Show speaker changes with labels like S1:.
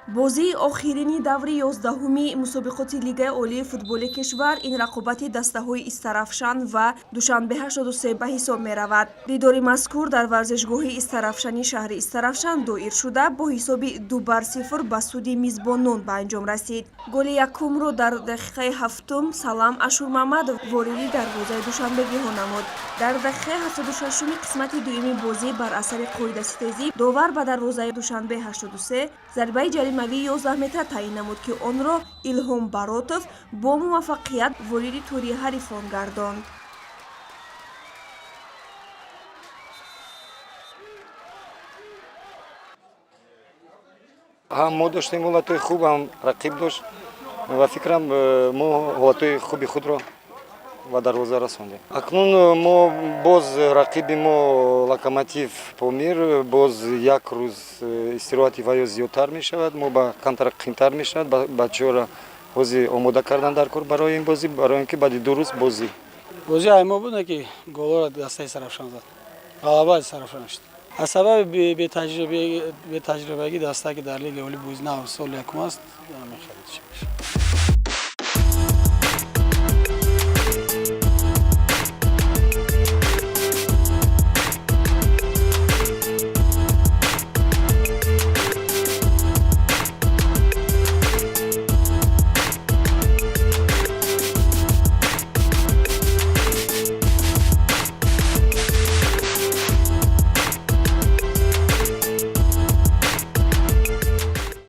S1: Бозии охирини даври 11-уми мусобиқоти Лигаи олии футболи кишвар ин рақобати дастаҳои Истарафшан ва Душанбе 83 ба ҳисоб меравад. Дидори мазкур дар варзишгоҳи Истарафшани шаҳри Истарафшан доир шуда, бо ҳисоби 2-0 ба суди мизбонон ба анҷом расид. Голи якумро дар дақиқаи ҳафтум Салам Ашурмамадов вориди дарвозаи душанбегиҳо намуд. Дар дақиқаи 76-уми қисмати дуюми бозӣ бар асари қоидаситезӣ довар ба дарвозаи Душанбе 83 зарбаи ҷаримавии 11 метра таъин намуд, ки онро Илҳом Баротов бо муваффақият вориди тӯри ҳарифон гардонд.
S2: Ҳам мо доштем ҳолатҳои хуб, ҳам рақиб дошт ва фикрам, мо ҳолатҳои хуби худро ба дарвоза расондем. Акнун мо боз рақиби мо Локомотив Помир, боз як рӯз истироҳати ваё зиёдтар мешавад, мо ба камтар қиинтар мешавад. Бачаҳоро ҳозир омода кардан дар кор барои ин бозӣ, барои ин ки баъди 2 рӯз бозӣ.
S3: Бозӣ ай мо буд, ки голҳоро дастаи Истарафшан зад, ғалаба аз Истарафшан шуд аз сабаби бетаҷрибагӣ даста, ки дар лигаи олӣ бозӣ нав соли якум аст. Ҳамин хеле чӣ мешавад.